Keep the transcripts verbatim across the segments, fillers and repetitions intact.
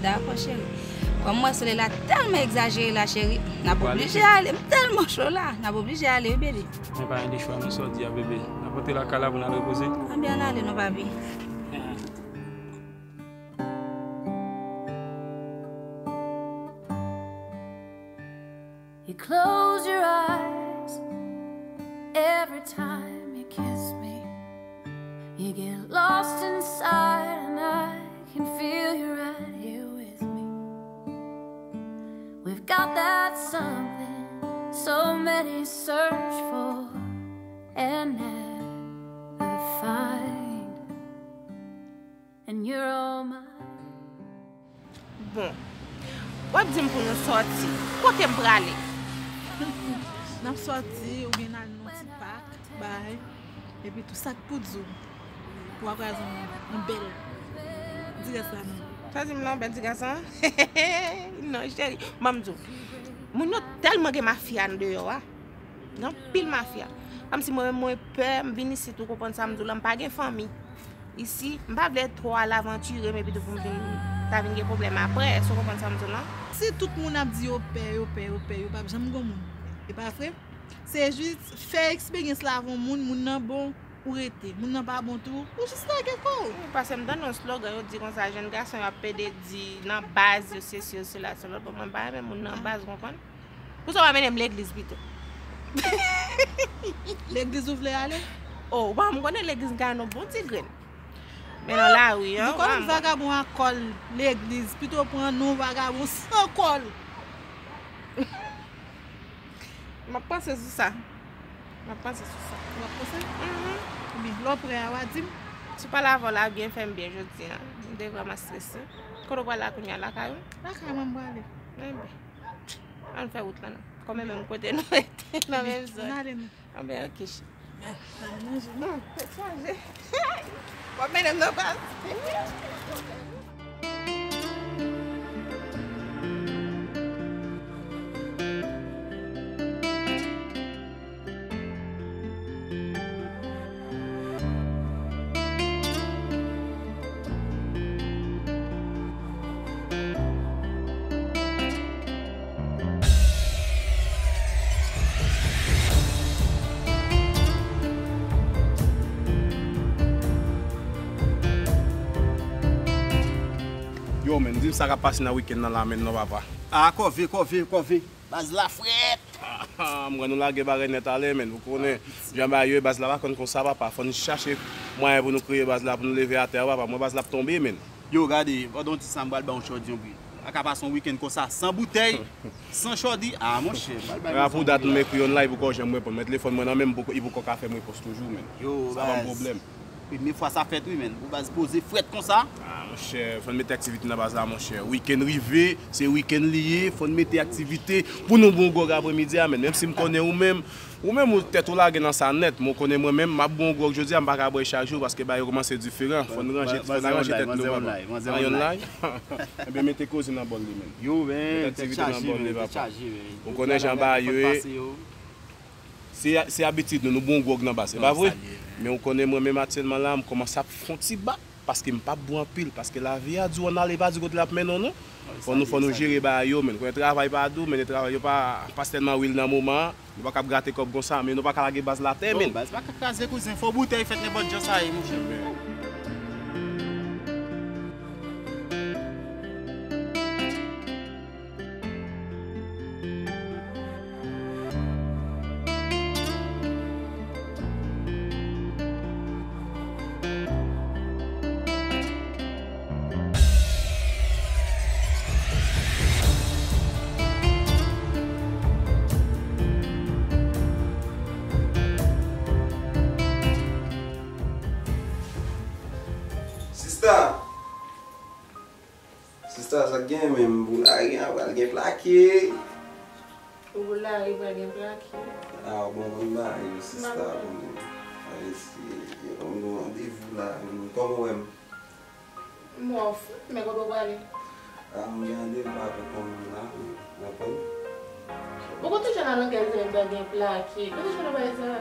Dakò, cheri. Kòm m wè solèy la tèlman egzajere la, cheri, n ap oblije ale. M tèlman cho la, n ap oblije ale, wi, bebe. Men pa gen de chwa, men sa w di a, bebe. N ap antre lakay la pou n al repoze. Anben, ann ale non, papi. You close your eyes every time you kiss me. You get lost inside, and I can feel you right here with me. We've got that something so many search for and never find. And you're all mine. Bon, w ap di m pou nou sòti. Kote m prale? N ap sòti oubyen n al nan yon ti pak, bay. Epi tou sa k pou di w, pou w ap raze yon, yon bèl digès la menm. Sa di m la, yon bèl digès la? Non, cheri. Ban m di w, moun yo tèlman gen mafya deyò a. Gen anpil mafya. Kòmsi mwen menm mwen pè, m vin isit, ou konprann sa m di w la, m pa gen fanmi isi, m pa vle twò al avantire m epi tou pou m vin, ta vin gen pwoblèm aprè, èske w konprann sa m di w lan? Si tout moun ap di yo pè, yo pè, yo pè, yo p ap janm gen moun. E pa vre? Se jis fè eksperyans la avè yon moun, moun nan bon, ou rete. Moun nan pa bon tou, ou jis lage kò w. Wi, paske m tande yon slogan, yo di konsa, jèn gason yo ap pede di nan baz yo, sesi, yo, sela, selòt. Bon, mwen pa renmen moun nan baz, ou konprann? Poukisa w pa mennen m legliz pito? Legliz ou vle ale? Oh, ou pa m konnen legliz ka yon bon ti grenn. Men nan lari an, di kòm vagabon a kòl legliz, pito pran non vagabon san kòl. M ap panse sou sa. M ap panse sou sa. Ou ap panse? Mhm. Ebyen, lè w prè a, w a di m. Si w pale avè w la byen, fè m byen jodi a. M te vrèman strese. Kote w prale la kounye a? Lakay ou? Lakay mwen m prale. Enben. Ann fè wout la non. Kòm e menm kote nou rete, nan menm zòn. Ann ale non. Anben, ok, cheri. Ann ale manje. Non, tèt chaje. W ap mennen m nan baz. Yo, menn, di m sa k ap pase nan wikenn nan la, menn, non, papa. Ah, kòve, kòve, kòve. Baz la frèt. Ah, m wè nou lage bagay nèt ale, menn. Ou konnen jan bagay yo ye, baz la pa konn konsa, papa. Fò n chache mwayen pou nou kreye baz la, pou nou leve atè a, papa. Mwen baz la ap tonbe, menn. Yo, gade, pandan w di sa, m pral ba w yon chòdi yon bri. Pa ka pase yon wikenn konsa, san boutèy, san chòdi. Ah, monchè, m pral bay nou sa. Pou dat m ekri yon live, ou poko janm reponn. Men telefòn mwen nan men m, poko, li poko ka fè m repons toujou, menn. Yo, sa pa yon pwoblèm. Premye fwa sa fèt wi, menn. Pou baz poze frèt konsa. Ah, monchè, fò n mete aktivite nan baz la, monchè. Wikenn rive, se wikenn li ye, fò n mete aktivite pou nou bon gwòg apremidi a, menn. Menm si m konnen ou menm, ou menm ou tèt ou lage nan sa nèt, men w konnen mwen menm, m ap bon gwòg jodi a, m pa ka bwè chak jou paske bagay yo kòmanse diferan. Fò n ranje, fò n aranje tèt nou, papa. Yon lay? Ebyen, mete koze nan bòl li, menn. Yo, menn, tèt chaje, menn, tèt chaje, menn. Ou konnen jan bagay yo ye. Se, se abitid nou, nou bon gwòg nan baz, se pa vre? Men ou konnen mwen menm aktyèlman la, m kòmanse ap fè yon ti bak, paske m p ap bon anpil, paske lavi a di w ann ale, pa di kote l ap mennen w non. Fò nou, fò nou jere bagay yo, men konnen travay pa dou, men travay yo pa, pa tèlman real nan moman an, nou pa ka ap grate kòb konsa, men nou pa ka lage baz la atè, men. Baz pa ka kraze, kouzen, fò boutèy fèt nenpòt jan sa ye, monchè. Sista! Sista, sa k gen menm? Pou lari a pral gen plake. Pou lari pral gen plake. Ah, bon, bon, ba yo, sista, bon. Alèz, yo ban m yon randevou la, menm. Kòman w wè m? M wè w fout, men kote w prale? Ah, m gen randevou avèk yon moun la, menm. Ou konprann? Bon, kote jan la nan kè l pral gen plake? Kote jan nan bagay sa?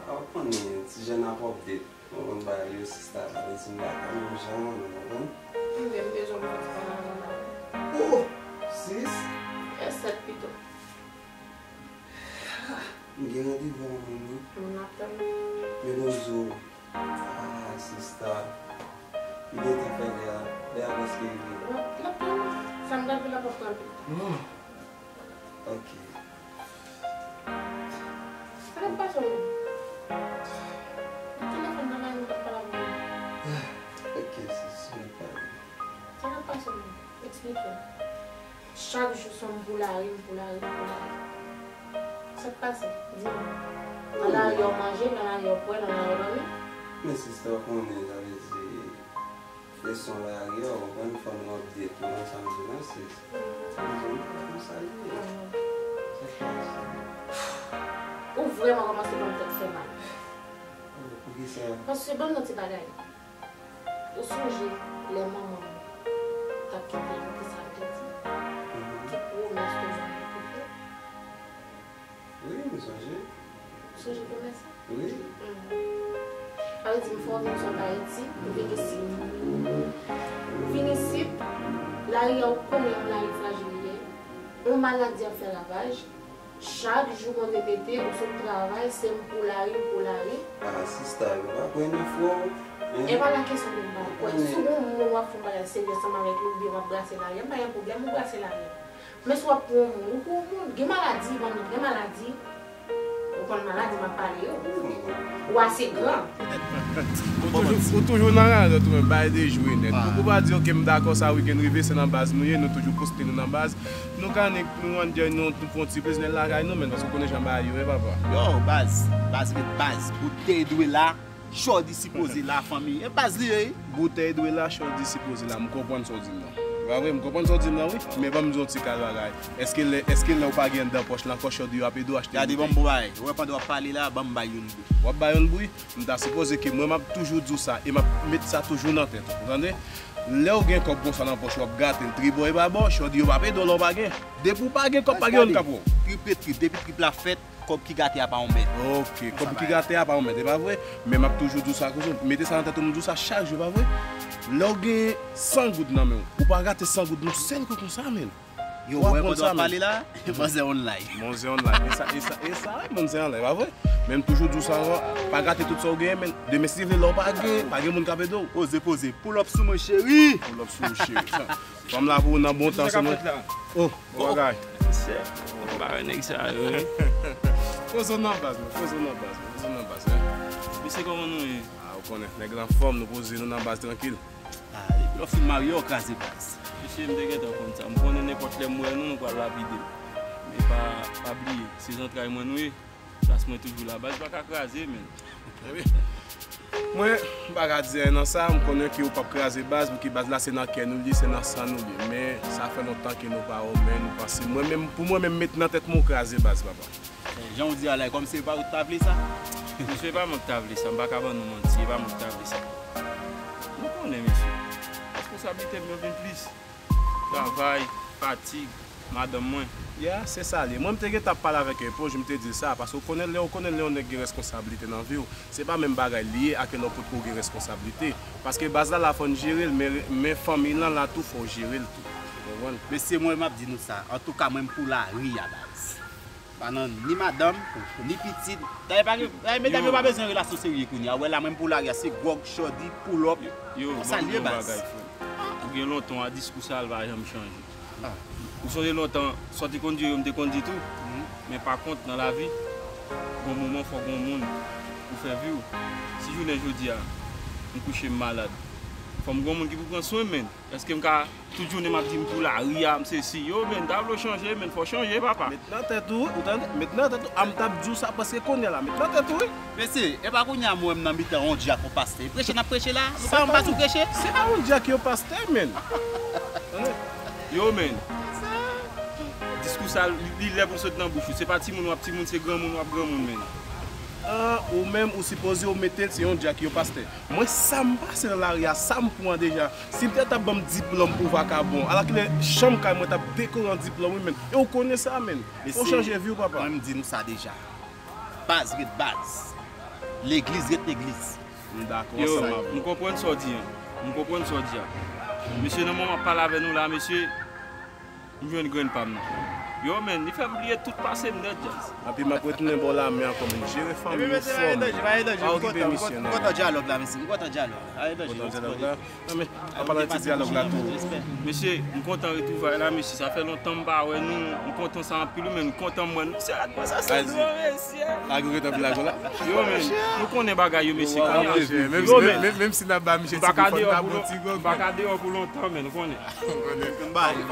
Ah, ou konnen, ti jèn ap update. Mwen konn bagay yo, sista, sa vle di m pa ka menm jan an, nou konprann? M vle, m bezwen w pou ti pale avè m. Oh, sis. Fè sèt pito. M gen randevou ak yon moun wi. Moun ap tann ou. Men Bonzo. Ah, sista. M gentan fè lè a. Lè a prèske rive. L ap, l ap tann ou. Sa m t ap di l ap pran pita. Oh. Ok. Sa k ap pase w menm? Telefòn nan men ou, m t ap pale avè w. Ok, sis, m ap pale. Sa k ap pase w menm? Eksplike m. Chak jou se m pou lari, m pou lari, m pou lari. Sa k pase? Di m. Nan lari a w manje, nan lari a w bwè, nan lari a w dòmi? Men sista, w konnen, sa vle di, leson lari a, w konprann, fò nou update tou nan sa m di w lan, sis. Sa m di w lan, konsa l ye. Sa k pase? Ou vrèman kòmanse ban m tèt fè mal. Oh, poukisa? Paske ban m yon ti bagay. Ou sonje lè manman m t ap kite m, kisa l te di? Mhm. Ki pwomès ke manman m te fè? Wi, m sonje. Ou sonje pwomès la? Wi. Mhm. Sa vle di m fè w vin sot Ayiti, ou vin isit. Ou vin isit, lari a ou konnen yon lari frajil li ye. Yon maladi ap fè ravaj. Chak jou Bondye mete, ou sot travay, se m pou lari, m pou lari. Ah, sista, yo pa kwè nan fwa w. E pa nan kesyon de m pa kwè. Si w gon moun w ap fè yon bagay serye ansanm avèk li, oubyen w ap brase lari a, m pa gen pwoblèm, ou brase lari a. Men si w ap pou yon moun, ou pou yon moun. Gen maladi, ban m di, gen maladi. Ou konn maladi m ap pale yo. Ou ase gran. Ou toujou, ou toujou nan radòt ou menm, bay de jwe nèt. Ou, ou pa di, "Ok, m dakò sa, weekend rive, se nan baz nou ye, nou toujou poste nou nan baz." Nou ka nik, nou ann djay, nou, nou pran ti pliz nèt lakay nou, men paske w konnen jan bagay yo ye, papa. Yo, baz, baz ret baz. Boutèy dwe la, chòdi sipoze la, fanmi. E baz li ye, wi. Boutèy dwe la, chòdi sipoze la. M konprann sa w di m nan. Pa vre, m konprann sa w di m nan, wi. Men ban m di w yon ti kal bagay. Èske lè, èske lè w pa gen anndan pòch la ankò, chòdi yo ap ede w achte boutèy? Gade, ban m bon bagay. Ou wè pandan w ap pale la, ban m bay youn bri. W ap bay youn bri? M ta sipoze ke mwen, m ap toujou di w sa, e m ap met sa toujou nan tèt ou. Ou tande? Lè w gen kòb konsa nan pòch, w ap gate l tribò e babò, chòdi yo p ap ede w lè w pa gen. Depi w pa gen kòb, pa gen youn k ap wè w. Trip e trip, depi trip la fèt, kòb ki gate a pa yon mèt. Ok, kòb ki gate a pa yon mèt, e pa vre? Men m ap toujou di w sa, kouzin. Mete sa nan tèt ou, m di w sa chak jou, e pa vre? Lè w gen san goud nan men w, ou pa rate san goud nan yon sèl kou konsa, menn. Yo, w ap wè pandan w ap pale la, manzè online. Manzè online. E sa, e sa, e sa, wi, manzè online, pa vre? Men m toujou di w sa, pa gate tout sa w genyen, men demen si Dye vle, lè w pa gen, pa gen moun k ap ede w. Poze, poze. Pull up sou mwen, cheri. Pull up sou ou, cheri. Fanm la pou ou nan bon tan, se mwen. Oh, bon bagay. Mesye, m pa wè nèg sa yo, wi. Poze w nan baz, man. Poze w nan baz, man. Poze w nan baz, wi. Mesye, kòman nou ye? Ah, ou konnen, nèg la anfòm, nou poze nou nan baz trankil. Ah, depi lè w fin marye, w kraze baz. Mesye, m te gentan konn sa. M konnen nenpòt lè m wè nou, nou pral lapide m. Men pa, pa bliye, se zantray mwen nou ye. Plas mwen toujou la. Baz pa ka kraze, menn. Ebyen, mwen, m pa ka di anyen nan sa. M konnen ke w p ap kraze baz, pouki baz la se nan kè nou li ye, se nan san nou li ye. Men, sa fè lontan ke nou pa wè w, men nou panse. Mwen menm, pou mwen menm, met nan tèt mwen, w kraze baz, papa. Jan w di a la, e kòmsi e pa ou ki ta vle sa? Mesye, e pa mwen ki ta vle sa, m pa ka ban nou manti, e pa mwen ki ta vle sa. Nou konnen, mesye, responsablite m yo vin plis. Travay, fatig, madanm mwen. Ya, se sa l ye. Mwen, m te gentan ap pale avèk Eponj, m te di l sa, paske w konnen lè, w konnen lè yon nèg gen responsablite nan vi w, se pa menm bagay li ye ak lè w potko gen responsablite. Paske baz la la fò n jere l, men, men fanmiy lan la tou fò w jere l tou. Ou konprann? Mesye, mwen, m ap di nou sa. Antouka, mwen, m pou lari a, baz. Pa nan ni madanm, ni pitit. Dayè, pa gen, dayè, medam yo pa bezwen relasyon serye kounye a. Ou wè la, mwen, m pou lari a, se gwòg, chòdi, pull up. Yo, konsa l ye, baz. Ou gen lontan a diskou sa, l pa janm chanje. Ou sonje lontan, sa w te konn di yo, m te konn di tou. Men pa kont nan lavi, gon moman fò gon moun pou fè vi w. Si jounen jodi a, m kouche m malad, fò m gon moun ki pou pran swen m, men. Èske m ka tout jounen m ap di m pou lari a, m sesi? Yo, men, ta vle w chanje, men, fò w chanje, papa. Met nan tèt ou, ou tande? Met nan tèt ou, a m t ap di w sa prèske kounye a la. Met nan tèt ou, wi. Mesye, e pa kounye a m wè m nan mitan yon dyak, yon pastè. E preche n ap preche la? Nou pa, m pa sou preche? Se pa yon dyak, yon pastè, men. Yo, men. Diskou sa, li, li lè pou l sot nan bouch ou. Se pa timoun w ap timoun, se granmoun w ap granmoun, men. Ah, ou menm, ou sipoze w mete l, se yon dyak, yon pastè. Mwen, sa m pase nan lari a, sa m pran deja. Si m te t ap ban m diplòm pou vakabon, alakile chanm kay mwen t ap dekore an diplòm, wi, men. E w konnen sa, men. Fò w chanje vi w, papa. Mwen, m di nou sa deja. Baz ret baz. Legliz ret legliz. M dakò ansanm avè w. M konprann sa w di an. M konprann sa w di a. Mesye, nan moman m ap pale avè nou la, mesye, M jwenn grenn pa m nan. Yo, men, li fè m bliye tout pase m nèt, Jazz. Anpi m ap retounen ba w lamen ankò, men jere fanmi w fò, men. Pa okipe misye, non. M kontan dyalòg la, mesye. M kontan dyalòg. Kontan dyalòg la. Non, men, an palan de ti dyalòg la tou. Mesye, m kontan retwouvay la, mesye. Sa fè lontan m pa wè nou. M kontan sa anpil, wi, men m kontan m wè nou. Se rad mwen sa, se dlo, mesye. Lage w gentan vin lage w la. Yo, men, nou konnen bagay yo, mesye. Yo, men, menm si n ap ba misye ti gòg, fò n ta bon ti gòg. M pa ka deyò pou lontan, men, nou konnen.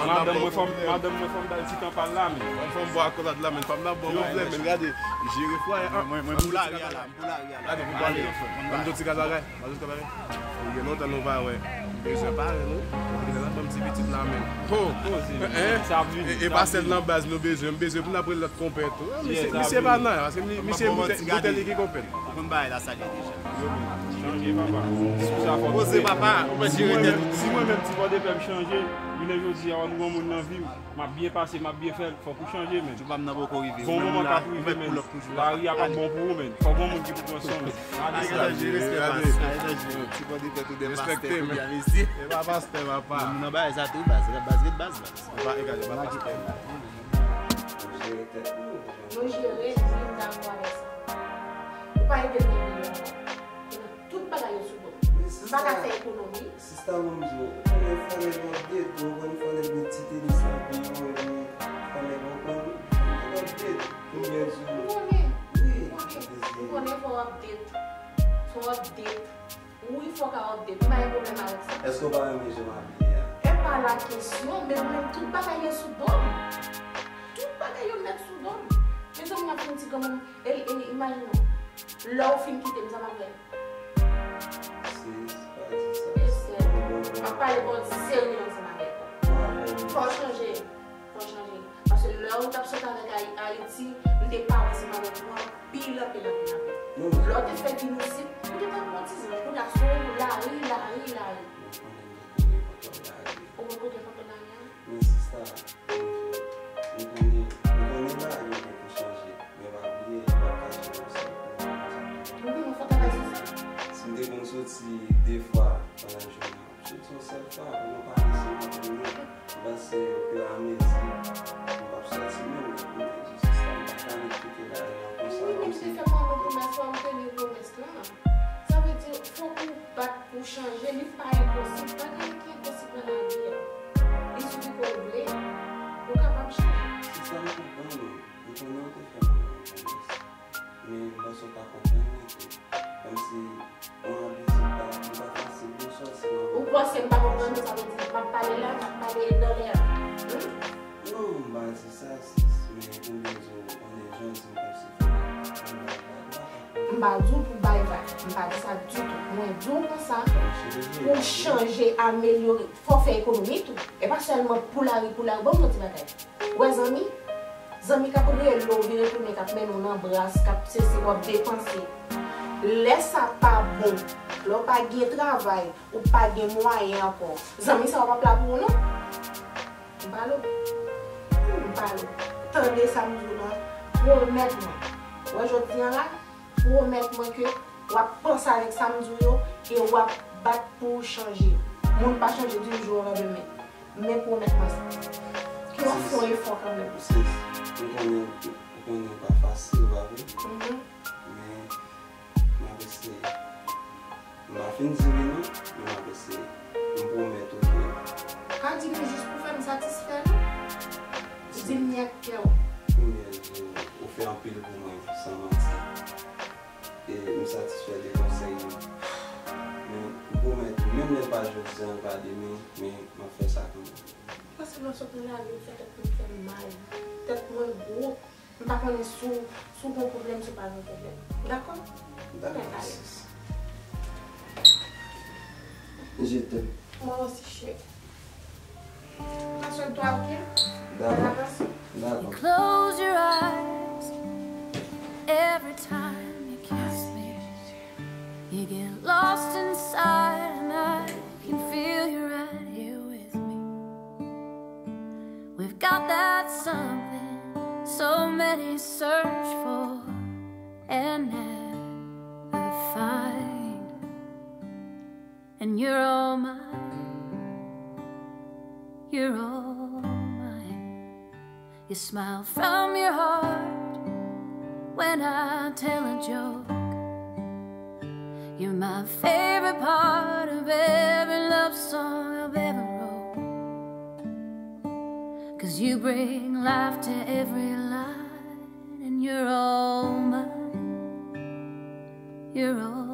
Madanm mwen, fò m, madanm mwen, fò m ba l ti tan pa l la, men. Fò m bò akolad la, men. Fò m nan bon pwoblèm, men. Gade, jere fwaye, an. Mwen, mwen, pou lari a la, pou lari a la. Gade, pou pale. Ban m di w ti gaz bagay. Ban m di w ti gaz bagay. Ou gen lontan nou pa wè. Bezwen pale, non? Ou gen lòt ban m ti pitit la, men. Ho! E, e pa sèl nan baz nou bezwen. M bezwen pou n ap rele lòt konpè tou. Misye, misye pa nan, paske misye boutèl, boutèl li ki konpè l. Ou konn bagay la sa ye deja. Chanje, papa. Sou sa fò. Poze, papa. Ou pa jere tèt ou. Si mwen menm, ti Pòdepè m chanje, jounen jodi a, nou gon moun nan vi m, m ap byen pase, m ap byen fè l, fòk ou chanje, men. Jou pa m nan poko rive. Gon moman k ap rive, men. Lari a p ap bon pou ou, men. Fòk gon moun ki pou pran swen w, men. Gade sa. Respè, baz. Ti Pòdepè tou de pastè, kounye a, mesye. E pa pastè, papa. Moun nan bagay sa tou, baz. Baz ret baz, baz. E pa, e gade, e pa pastè. Nou jere, wi, m dakò avèk sa. Ou pa ede m nan milyon ankò. Tout bagay yo sou do m. M pa ka fè ekonomi. Sista, ban m di w, ou konnen fò nèg yo ap date, ou konprann, fò nèg met ti tenis nan pye w, epi fò nèg yo konn, fò nèg ap date. Konbyen jou? M konnen. Wi, m konnen. M konnen fò w ap date. Fò w ap date. Wi, fò w ka ap date. M pa gen pwoblèm avèk sa. Èske w pa renmen jan m abiye a? E pa la kesyon, men mwen menm tout bagay yo sou do m. Tout bagay yo nèt sou do m. Mezanmi, m ap fè yon ti granmoun. E, e, imajine w. Lè w fin kite m, sa m ap fè? Sis, pa di sa. Mesye, m ap pale bò serye ansanm avèk ou. Fò w chanje. Fò w chanje. Paske lè w t ap sot avèk Ay-, Ayiti, m te pale ansanm avèk ou anpil, anpil, anpil, anpil. Lè w te fè vin isit, ou te tankou yon ti zanj. Kounye a, se yon lari, lari, lari. Ou konn kote kontwòl lari a? Men sista, m konnen, m konnen bagay yo gen pou chanje, men pa bliye, m p ap ka chanje yon sèl fwa. Wi, men fò w travay sou sa. Si m te konn soti de fwa pandan jounen an, m soti yon sèl fwa, pou nou pa rete nan jounen an. M panse ofiramezi, m p ap soti menm, men m te di sista, m pa ka met pike lari an konsa, kòmsi. Ou te fè m yon pwomès, fò m teni pwomès lan. Sa vle di, fòk ou bat pou w chanje, li pa enposib, pa gen anyen ki enposib nan lavi a. Li sou ki kote w vle, ou kapab chanje. Se sa m konprann, wi. M konnen w te fè m yon pwomès, men m panse w pa konprann li tou. Kòmsi yon abitid pa, li pa fasil pou w sòti nan. Ou panse m pa konprann ou, sa vle di m ap pale la, m ap pale nan lè a. Hmm? Non, m pa di sa, sis, men konbyen jou, konnen jan w di m kòmsi fò m bay vag la. M pa di w pou bay vag, m pa di sa ditou. Mwen di w konsa, pou w chanje, amelyore, fò w fè ekonomi tou. E pa sèlman pou lari, pou lari. Ban m yon ti bagay. Ou wè zanmi? Zanmi k ap rele w, vire tounen, k ap mennen w nan bras, k ap sesi, w ap depanse. Lè sa pa bon, lè w pa gen travay, ou pa gen mwayen ankò, zanmi sa yo p ap la pou ou, non. M pale w. M pale w. Tande sa m di w la. Pwomèt mwen. Wè jodi a la, pwomèt mwen ke w ap panse avèk sa m di w yo e w ap bat pou w chanje. Moun pa chanje di jou o landemen. Men pwomèt mwen sa. Ke w ap fè yon efò kanmenm. Sis, m konnen, m konnen pa fasil, pa vre? Mhm. Men, m ap eseye. M pa fin di wi non, men m ap eseye. M pwomèt ou ke. Pa di m jis pou fè m satisfè non. Di m nèt kè w. Premye jou, ou fè anpil pou mwen, san manti. E m satisfè de konsèy yo. Men, m pwomèt ou, menm lè l pa jodi a, l pa demen, men m ap fè sa kanmenm. Paske lè w sot nan lari, ou fè tèt mwen fè m mal. Tèt mwen gwo. M pa konnen si w, si w gen yon pwoblèm, si w pa gen yon pwoblèm. Dakò? Dakò, sis. Je t'aime. Moi aussi, chérie. Pran swen twa, ok? Dakò. Dakò. Close your eyes every time you kiss me. You get lost inside and I can feel you right here with me. We've got that something so many search for and never find. And you're all mine. You're all mine. You smile from your heart when I tell a joke. You're my favorite part of every love song I've ever wrote. Cause you bring life to every line, and you're all mine. You're all